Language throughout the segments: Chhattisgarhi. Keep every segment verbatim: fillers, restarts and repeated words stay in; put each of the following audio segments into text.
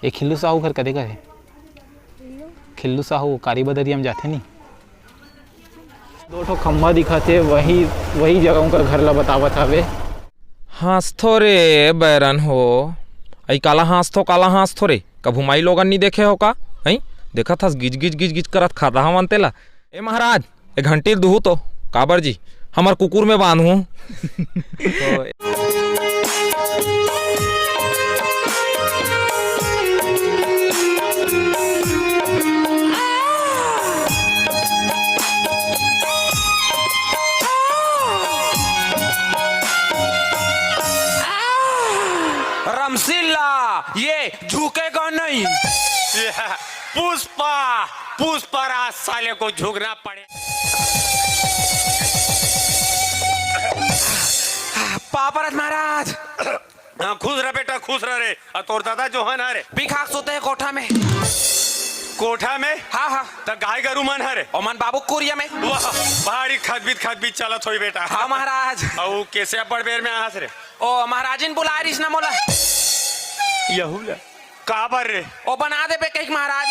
ये खिल्लू साहू घर कदे कर हे? खिल्लू साहू कारी बदरिया में जाथे नी। दो ठो खम्भा दिखत हे, वही, वही जगह उनकर घर ला बतावत हवे। हाँसथो रे बैरन हो, अई काला हाँसथो, काला हाँसथो रे, कभू माई लोगन नी देखे हो का? हई, देखत हस गिज गिज गिज गिज करत खाता हवन तेला। ए महाराज, ए घंटी ल दुहू तो, काबर जी, हमर कुकुर में बांधहूँ। तो रमसिल्ला, ये झुकेगा नहीं। ये पुष्पा, पुष्पराज साले को झुकना पड़े। पापरत महाराज। हाँ, खुश रह बेटा, खुश रह रे। आ तोर दादा जो है ना रे, बिखाक सोते हैं कोठा में। कोठा में? हाँ, हाँ। त गाय गरु मन हरे? ओमन बाबू कुरिया में। वाह, भारी खदबीत खदबीत चलत होई बेटा। हाँ महाराज। अउ कैसे अब्बड़ बेर में आहस रे? ओ महाराजिन बुलाए रिस ना मोला। यहू ला। काबर रे? ओ बना देबे कहिक महाराज।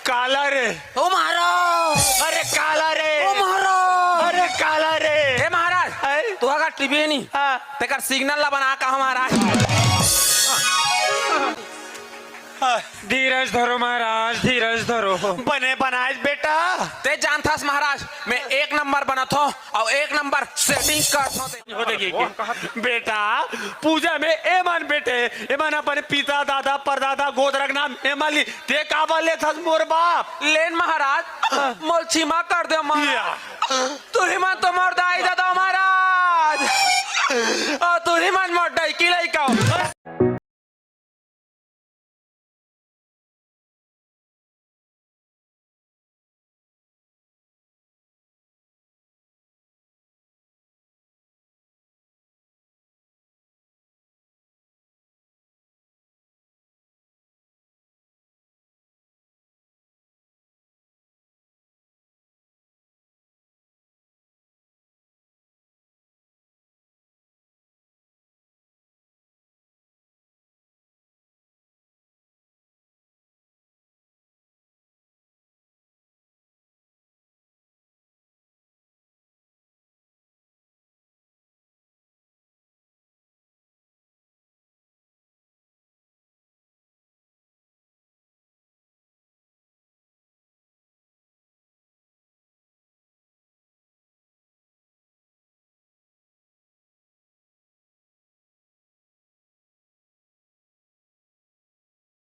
काला रे? ओ महाराज। अरे काला रे? ओ महाराज। अरे काला रे? ए महाराज, हैं? तू अगर टीवी है नी, हाँ। तेकर सिग्नल ला बना का महाराज। हाँ, धीरज धरो महाराज, धीरज धरो। बने बनाए बेटा। ते जानथस महाराज, मैं एक नंबर बनत हो अउ एक नंबर सेटिंग करत हो। हो देखिए कि बेटा, पूजा में एमन बेटे, एमन अपन पिता, दादा, परदादा, गोदरक नाम एमन ली। ते काबर लेथस मोर बाप? लेन महाराज, मोल क्षमा कर दे महाराज। या। तुही मन तो मोर दाई ददा महाराज, अउ तुही मन मोर डैकी लइका।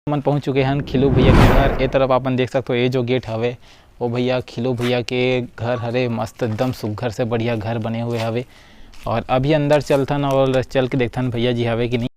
हमन पहुंच चुके हन खिलू भैया के घर। ए तरफ आपन देख सकथो, ए जो गेट हवे, वो भैया, खिलू भैया के घर हरे। मस्त, एकदम सुग्घर से बढ़िया घर बने हुए हवे। और अभी अंदर चलथन और चल के देखथन भैया जी हवे कि नहीं।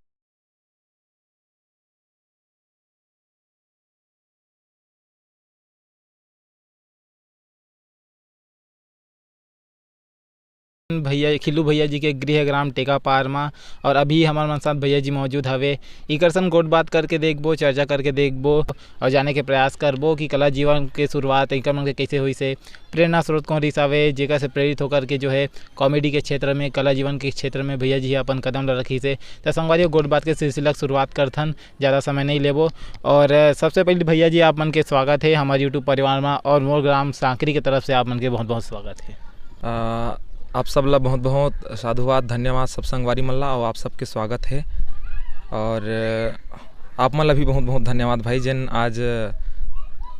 भैया, खिल्लू भैया जी के गृह ग्राम टेकापार म, और अभी हमर मन साथ भैया जी मौजूद हवे। इकर संग गोठ बात करके देखबो, चर्चा करके देखबो और जाने के प्रयास करबो कि कला जीवन के शुरुआत इकर मन के कैसे होइस हे, प्रेरणा स्रोत कौन रिहिस हवे, जेकर से प्रेरित होकर के जो है कॉमेडी के क्षेत्र में, कला जीवन के क्षेत्र में भैया जी अपन कदम ला रखिस हे। त संगवारी हो, गोठ बात के सिलसिला के शुरुआत करथन। ज़्यादा समय नहीं लेबो। और, अ, सबसे पहले भैया जी, आप मन के स्वागत है हमारे YouTube परिवार में, और मोर ग्राम सांकरी के तरफ से आप मन के बहुत-बहुत स्वागत है। अ, आप सब ला बहुत-बहुत साधुवाद, धन्यवाद सब संगवारी मन ला, और आप सबके स्वागत है। और, अ, आप मन ला भी बहुत-बहुत धन्यवाद भाई, जेन आज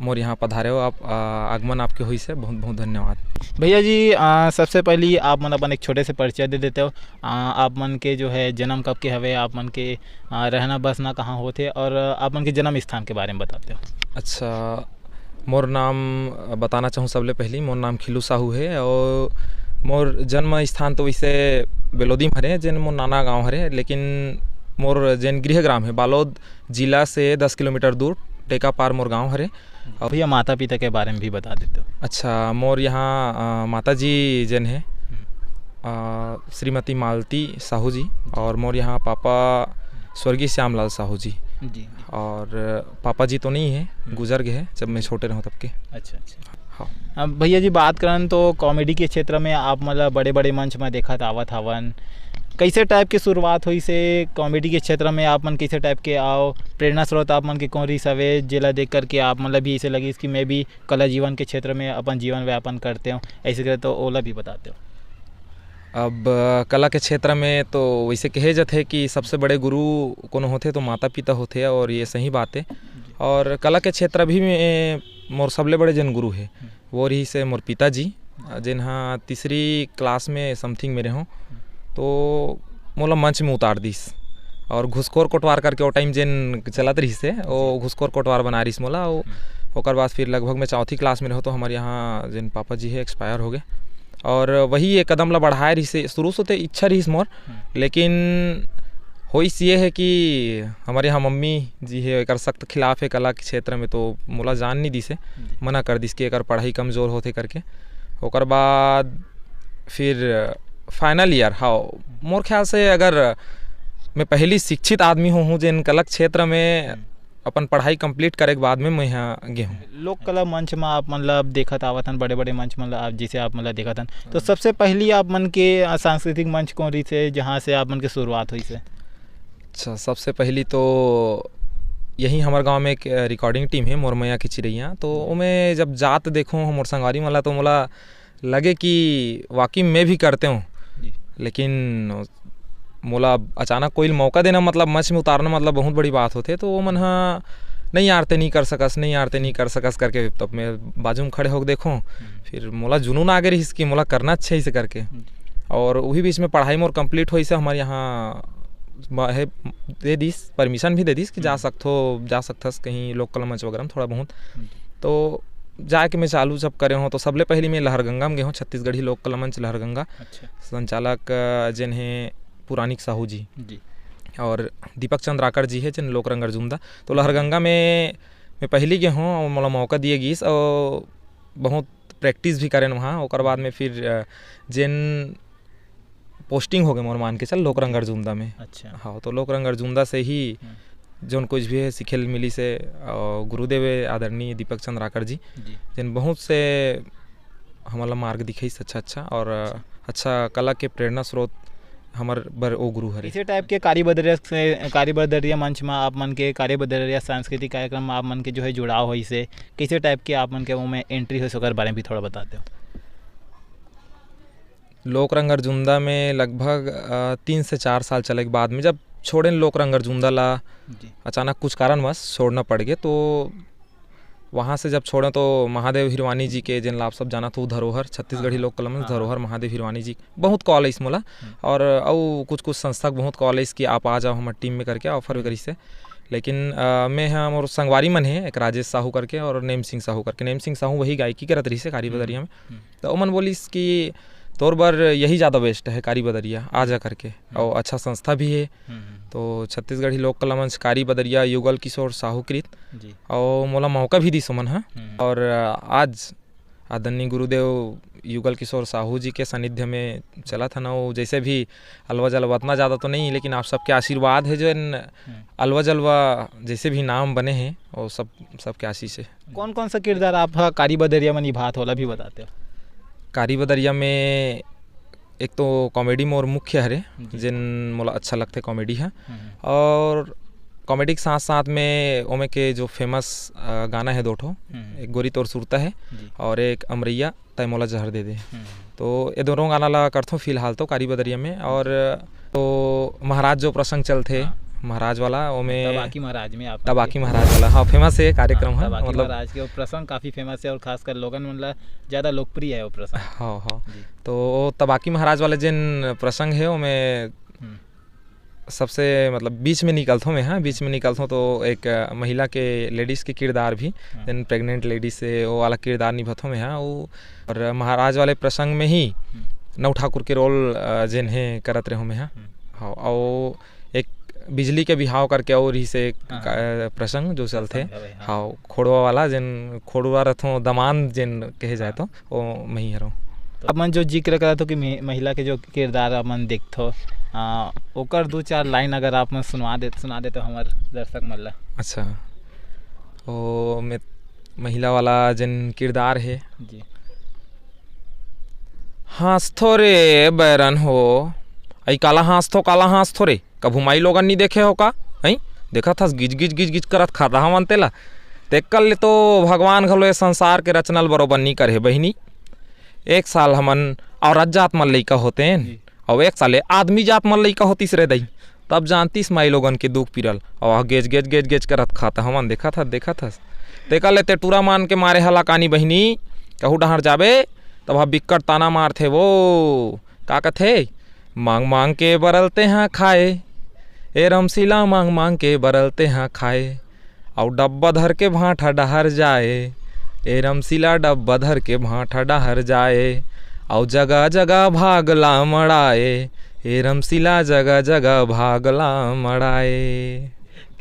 मोर यहाँ पधारे हो, आप, अ, आगमन आपके होइस हे, बहुत-बहुत धन्यवाद। भैया जी, अ, सबसे पहले आप मन अपन एक छोटे से परिचय दे देते हो। अ, आप मन के जो है जन्म कब के हवे, आप मन के, अ, रहना बसना कहाँ होथे, और आप मन के जन्म स्थान के बारे में बताते हो। अच्छा, मोर नाम बताना चाहूँ सबले पहली, मोर नाम खिलू साहू है और मोर जन्म स्थान तो वैसे बेलोदी में हरे, जेन मोर नाना गांव हरे, लेकिन मोर जेन गृह ग्राम है बालोद जिला से दस किलोमीटर दूर टेकापार मोर गांव हरे। और भैया, माता पिता के बारे में भी बता देते हो। अच्छा, मोर यहाँ, अ, माता जी जेन है, अ, श्रीमती मालती साहू जी, और मोर यहाँ पापा स्वर्गीय श्यामलाल साहू जी। जी, जी। और पापा जी तो नहीं है, हम्म। गुजर गए हैं जब मैं छोटे रहूँ तब के। अच्छा, अच्छा। हाँ। अब भैया जी, बात करन तो कॉमेडी के क्षेत्र में आप मतलब बड़े-बड़े मंच में देखत आवत हवन, कैसे टाइप के शुरुआत होइस हे कॉमेडी के क्षेत्र में? आप मन कैसे टाइप के आओ, प्रेरणा स्रोत आप मन के कौन रिहिस हवे, जेला देख करके आप मन ला भी ऐसे लगिस कि मैं भी कला जीवन के क्षेत्र में अपन जीवन व्यापन करते हो, ऐसे करे तो ओला भी बताते हो। अब, अ, कला के क्षेत्र में तो वैसे कहे जाथे कि सबसे बड़े गुरु कोनो होथे तो माता पिता होथे, और ये सही बात है। और कला के क्षेत्र भी में मोर सबले बड़े जन गुरु हे, वो रहिस हे मोर पिताजी, जेन हा तीसरी क्लास में समथिंग में रहेंव, तो मोला मंच में उतार दिस। और घुसखोर कोटवार करके वो टाइम जेन चलत रहिस हे, वो घुसखोर कोटवार बना रहिस मोला। वो, ओकर बाद फिर लगभग मैं चौथी क्लास में रहेंव, तो हमर यहाँ जेन पापा जी हे, एक्सपायर हो गए। और वही ये कदम ला बढ़ाए रहिस हे। शुरू से तो इच्छा रहिस मोर, लेकिन होइस ये है कि हमर यहाँ मम्मी जी हे, एकर सख्त खिलाफ है कला के क्षेत्र में, तो मोला जान नहीं दिस हे, मना कर दिस कि एकर पढ़ाई कमजोर होथे करके। ओकर बाद फिर फाइनल ईयर, हाँ, मोर ख्याल से अगर मैं पहली शिक्षित आदमी होहूँ जेन कला क्षेत्र में अपन पढ़ाई कंप्लीट करे के बाद में मैं यहाँ गे हूँ। लोक कला मंच में आप मन ला अब देखत आवत हन, बड़े-बड़े मंच मन ला आप, जैसे आप मन ला देखत हन, तो सबसे पहली आप मन के, अ, सांस्कृतिक मंच कौन रहिस हे, जहाँ से आप मन के शुरुआत होइस हे? अच्छा, सबसे पहली तो यही हमर गांव में एक, अ, रिकॉर्डिंग टीम है, मोर मया के चिरैया। तो ओमे जब जात देखूं मोर संगवारी मन ला, तो मोला लगे कि वाकई मैं भी करते हूँ। जी। लेकिन मोला अचानक कोई मौका देना, मतलब मंच में उतारना, मतलब बहुत बड़ी बात होथे। तो वो मन हा, "नहीं यार, ते नहीं कर सकस, नहीं यार, ते नहीं कर सकस," करके तब मैं बाजू में खड़े होके देखूं, फिर मोला जुनून आ गए रहिस कि मोला करना अच्छा इसे करके। हम्म। और वही बीच में पढ़ाई मोर कंप्लीट होइस हे, हमर यहाँ ब-, हे, दे दिस, परमिशन भी दे दिस कि जा हम्म। सकथो, जा सकथस कहीं लोक कला मंच वगैरह में थोड़ा बहुत। हम्म। तो जाके मैं चालू जब करे हूँ, तो सबले पहली मैं लहरगंगा में गए हूँ, छत्तीसगढ़ी लोक कला मंच लहरगंगा। अच्छा। संचालक, अ, जेन हे पुरानिक साहू जी। जी। और दीपक चंद्राकर जी हे, जेन लोक रंग अर्जुंदा। तो लहरगंगा में मैं पहली गए हूँ और मोला मौका दिए गिस और बहुत प्रैक्टिस भी करेन वहाँ। ओकर बाद में फिर, अ, जेन पोस्टिंग हो गए मोर, मान के चल, लोक रंग अर्जुंदा में। अच्छा। हाँ, तो लोक रंग अर्जुंदा से ही हम्म। जोन कुछ भी है सीखे ल मिलिस हे, अ, गुरुदेव हे आदरणीय दीपक चंद्राकर जी, जी। जेन बहुत से हमन ला मार्ग दिखाइस अच्छा अच्छा, और, अ, अच्छा। अच्छा कला के प्रेरणा स्रोत हमर बर ओ गुरु हरे। इसे टाइप के कारी बदरिया से, कारी बदरिया मंच में आप मन के, कारी बदरिया सांस्कृतिक कार्यक्रम में आप मन के जो है जुड़ाव होइस हे, कैसे टाइप के आप मन के ओमे एंट्री होइस, ओकर बारे में भी थोड़ा बताते हो। लोक रंग अर्जुंदा में लगभग, अ, तीन से चार साल चले के बाद में जब छोड़ेन लोक रंग अर्जुंदा ला, जी। अचानक कुछ कारणवश छोड़ना पड़ गए, तो वहाँ से जब छोड़ें तो महादेव हिरवानी जी के, जेन ला आप सब जानत हो, धरोहर, छत्तीसगढ़ी हाँ, लोक कला में हाँ, धरोहर हाँ। महादेव हिरवानी जी, बहुत कॉल आइस मोला, हम्म। और अउ कुछ कुछ संस्था के बहुत कॉल आइस कि आप आ जाओ हमर टीम में करके, ऑफर भी हम्म। करिस हे। लेकिन, अ, मैं हा, मोर संगवारी मन हे, एक राजेश साहू करके और नेम सिंह साहू करके। नेम सिंह साहू वही गायकी करत रहिस हे कारी हम्म। बदरिया में। हम्म। तो ओमन बोलिस कि तोर बर यही ज़्यादा बेस्ट है, कारी बदरिया, आ जा करके। हम्म। और अच्छा संस्था भी है। हम्म, हम्म। तो छत्तीसगढ़ी लोक कला मंच कारी बदरिया, युगल किशोर साहू कृत। जी। और मोला मौका भी दिस ओमन ह। हम्म। और आज आदरणीय गुरुदेव युगल किशोर साहू जी के सानिध्य में चलत हन, अउ जैसे भी अलवा जलवा, उतना ज़्यादा तो नहीं, लेकिन आप सबके आशीर्वाद है, जो इन हम्म। अलवा जलवा जैसे भी नाम बने हैं, वो सब, सबके आशीष है। कौन कौन सा किरदार आप ह कारी बदरिया में निभात हो, ओला भी बताते हो? कारी बदरिया में एक तो कॉमेडी मोर मुख्य हरे, जी। जेन मोला अच्छा लगथे कॉमेडी ह। हम्म। और कॉमेडी के साथ साथ में ओमे के जो फेमस, अ, गाना है दो ठो, हम्म। एक गोरी तोर सुरता है जी। और एक अमरैया तय मोला जहर दे दे। हम्म। तो ये दोनों गाना ला करथों फिलहाल तो कारी बदरिया में। और तो महाराज जो प्रसंग चलथे, हाँ। महाराज वाला, ओमे तबाकी महाराज में आप तबाकी महाराज वाला, हाँ, फेमस है कार्यक्रम हाँ, है, तबाकी मतलब महाराज के वो प्रसंग काफ़ी फेमस है और खासकर लोगन मन ला ज़्यादा लोकप्रिय है वो प्रसंग। हाँ, हाँ। जी। तो वो तबाकी महाराज वाले जेन प्रसंग है, ओमे हम्म। सबसे मतलब बीच में निकलथों मैं, हाँ, बीच में निकलथों तो एक, अ, महिला के, लेडीज के किरदार भी, हाँ। जेन प्रेग्नेंट लेडीज से वो वाला किरदार निभाथों मैं, हाँ, वो और महाराज वाले प्रसंग में ही हम्म। नौ ठाकुर के रोल, अ, जेन हे करत रहे मैं, हाँ। हम्म। हाँ, और एक बिजली के बिहाव करके और ही से एक हाँ, का-, हाँ। प्रसंग जो चलथे, प्रसंग हवे, हाँ। हाँ, खोड़वा वाला, जेन खोड़वा रथों दमान जेन कहे जाए हाँ। तो, ओ मही हरो। तो अपन जो जिक्र करत हो कि मे-, महिला के जो किरदार अपन देखथो, आ, ओकर दो चार लाइन अगर आप मन सुनवा दे, सुना दे तो हमर दर्शक मन ला। अच्छा, ओ मैं महिला वाला जेन किरदार हे। जी। हाँसथो रे बैरन हो, "अई काला हाँसथो, काला हाँसथो रे, कभू माई लोगन नी देखे हो का? हई, देखत हस गिज गिज गिज गिज करत खाता हवन तेला।" तेकर ले तो भगवान घलो ए संसार के रचना ल बरोबर नी करे हे बहिनी। एक साल हमन औरत जात मन लइका होतेन, जी। अउ एक साल ए आदमी जात मन लइका होतिस रे दई, तब जानतिस माई लोगन के दुख पीरल। अउ गेज गेज गेज गेज करत खाता हवन, देखत हस, देखत हस। तेकर ले ते टूरा मान के मारे हला कानी बहिनी, कहू डहर जाबे तब हा बिक्कट ताना मारथे वो। का कथे? "मांग मांग के बरल तेहा खाए, ए रमसीला मांग मांग के बरल तेहा खाए, अउ डब्बा धर के भांठा डहर जाए, ए रमसीला डब्बा धर के भांठा डहर जाए, अउ जगह जगह भागला मड़ाए, ए रमसीला जगह जगह भागला मड़ाए।"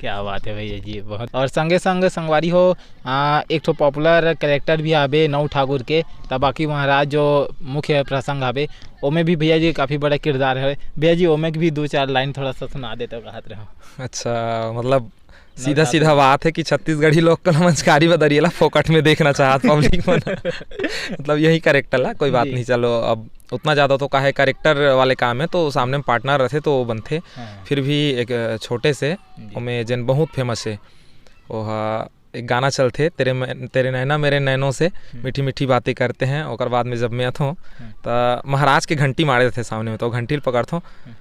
क्या बात है भैया जी, बहुत। और संगे संग संगवारी हो, आ, एक ठो popular character भी आबे नऊ ठाकुर के, तब बाकी महाराज जो मुख्य प्रसंग आबे, ओमे भी भैया जी काफ़ी बड़ा किरदार है। भैया जी, ओमे के भी दो चार line थोड़ा सा सुना देते हो, कहत रहे हो। अच्छा, मतलब नऊ सीधा ठाकुर। सीधा बात है कि छत्तीसगढ़ी लोक कला मंचकारी बदरिया ला फोकट में देखना चाहत public मन। मतलब यही character ला, कोई बात जी। नहीं, चलो अब उतना ज़्यादा तो काहे, character वाले काम है तो सामने में partner रहते तो वो बनते। हाँ। फिर भी एक छोटे से जी। ओमे जेन बहुत famous है, ओहा एक गाना चलथे, "तेरे मैं-, तेरे नैना मेरे नैनों से हम्म। मीठी मीठी बातें करते हैं", ओकर बाद में जब मैं अथों, हम्म। त महाराज के घंटी मारे रथे सामने में, तो घंटी ल पकड़थों, हम्म।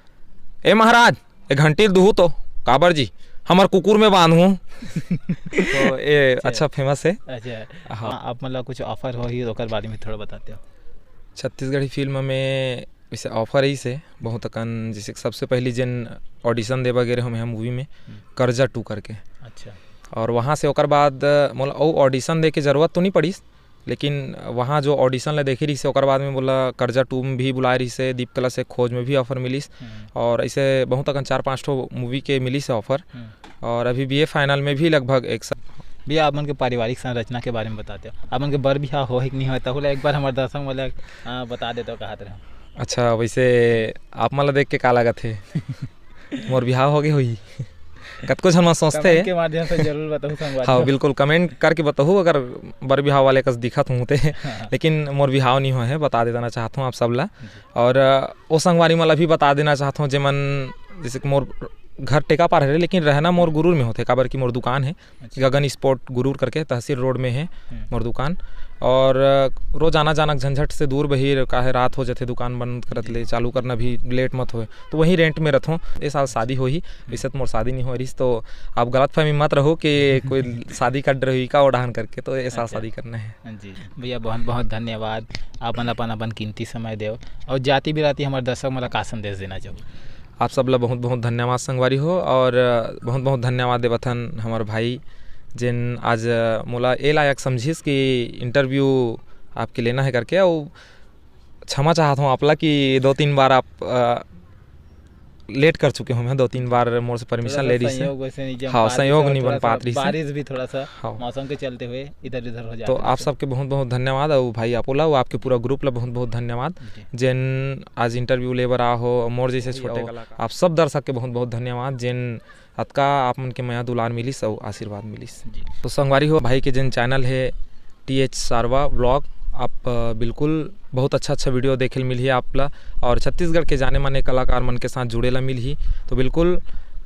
"ए महाराज, ए घंटी ल दुहू तो।" "काबर जी?" "हमर कुकुर में बांधहूँ।" तो ये जी। अच्छा famous है। अच्छा। हाँ। हाँ, आप मतलब कुछ offer होही, ओकर बारे में थोड़ा बताते हो। छत्तीसगढ़ी film में वैसे offer रहिस हे बहुत अकन, जैसे कि सबसे पहली जेन audition देवा गे रहे हम movie में, हम्म। कर्जा two करके। अच्छा। और वहाँ से ओकर बाद मोला अउ audition दे के जरूरत तो नहीं पड़िस, लेकिन वहाँ जो audition ला देखे रहिस हे, ओकर बाद में मोला कर्जा two में भी बुलाए रहिस हे, दीप कला से खोज में भी offer मिलिस, हम्म। और ऐसे बहुत अकन चार पाँच ठो movie के मिलिस हे offer। हम्म। और अभी B A final में भी लगभग एक साल। भैया, आप मन के पारिवारिक संरचना के बारे में बताते हो, आप मन के बर बिहाव होहे कि नहीं होहे, तहू ला एक बार हमर दर्शक मन ला, आ, बता देते हो, कहत रहे। अच्छा, वैसे आप मन ला देख के का लागत हे? मोर बिहाव होगे होही। कतको झन मन सोचथे। Comment के माध्यम से जरूर बताहू संगवारी हाँ, हो। बिल्कुल, comment करके बताहू अगर बर बिहाव वाले कस दिखत हूँ ते। हाँ। लेकिन मोर बिहाव नहीं होहे, बता देना चाहत हूँ आप सब ला। जी। और, अ, ओ संगवारी मन ला भी बता देना चाहत हूँ, जेमन जैसे कि मोर घर टेकापार हरे, लेकिन रहना मोर गुरूर में होथे, काबर कि मोर दुकान है। अच्छा। गगन स्पोर्ट गुरूर करके तहसील रोड में है हम्म। मोर दुकान। और, अ, रोजाना जाना के झंझट से दूर बहिर, काहे रात हो जाथे दुकान बंद करत ले, जी। चालू करना भी late मत होए, तो वहीं rent में रथों। ए साल शादी होही, हम्म। वैसे तो मोर शादी नहीं हो रहीस, तो आप गलतफहमी मत रहो कि कोई शादी कर रही का ओढ़ान करके, तो ए साल अच्छा। शादी करना है। जी, भैया बहुत बहुत धन्यवाद, आप मन अपन अपन कीमती समय देव और जाति बिराती हमारे दर्शक मन ला का संदेश देना चाहो? आप सब ला बहुत बहुत धन्यवाद संगवारी हो, और बहुत बहुत धन्यवाद देवथन हमर भाई, जेन आज मोला ए लायक समझिस कि interview आपके लेना है करके। और क्षमा चाहत हूँ आप ला कि दो तीन बार आप, अ, late कर चुके हूँ मैं, दो तीन बार मोर से permission थोड़ा सा ले रही से। संयोग वैसे नहीं जम हाँ, पा रही संयोग से, नहीं थोड़ा बन सा पात रही से। बारिश भी थोड़ा सा हाँ। मौसम के चलते हुए इधर उधर हो जाता तो है। आप सबके बहुत बहुत धन्यवाद, और भाई आपो ला, वो आपके पूरा group ला बहुत बहुत धन्यवाद, जी। जेन आज interview ले बर आ हो, मोर जैसे जी, छोटे और कलाकार। आप सब दर्शक के बहुत बहुत धन्यवाद, जेन अतका आप मन के मया दुलार मिलिस अउ आशीर्वाद मिलिस। जी। तो संगवारी हो, भाई के जेन channel है T H सारवा vlog, आप, अ, बिल्कुल बहुत अच्छा अच्छा video देखे ल मिलही आप ला, और छत्तीसगढ़ के जाने माने कलाकार मन के साथ जुड़े ला मिलही। तो बिल्कुल,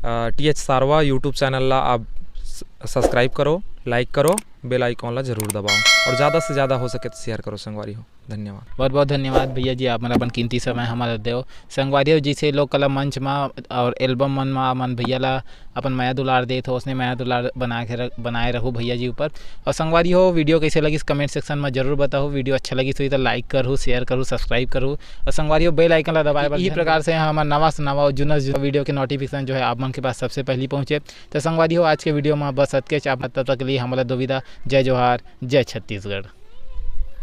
अ, T H सारवा YouTube channel ला आप स-, subscribe करो, like करो, bell icon ला जरूर दबाओ, और ज़्यादा से ज़्यादा हो सके तो share करो संगवारी हो। धन्यवाद। बहुत बहुत धन्यवाद भैया जी, आप मन अपन कीमती समय हमारा देव। संगवारी हो, जैसे लोक कला मंच मा और album मन मा मन भैया ला अपन मया दुलार देत हो, उसने मया दुलार बना के रख-, बनाए रहू भैया जी ऊपर। और संगवारी हो, video कैसे लगिस comment section में जरूर बताओ। Video अच्छा लगिस होही तो like करहू, share करहू, subscribe करहू। और संगवारी हो, bell icon ला दबाए बर इही ध्यान प्रकार से हमार नवा से नवा और जुना से जुना video के notification जो है आप मन के पास सबसे पहली पहुँचे। तो संगवारी हो, आज के video में बस अतकेच। आप तब तक के लिए हमला दो विदा। जय जोहार, जय छत्तीसगढ़।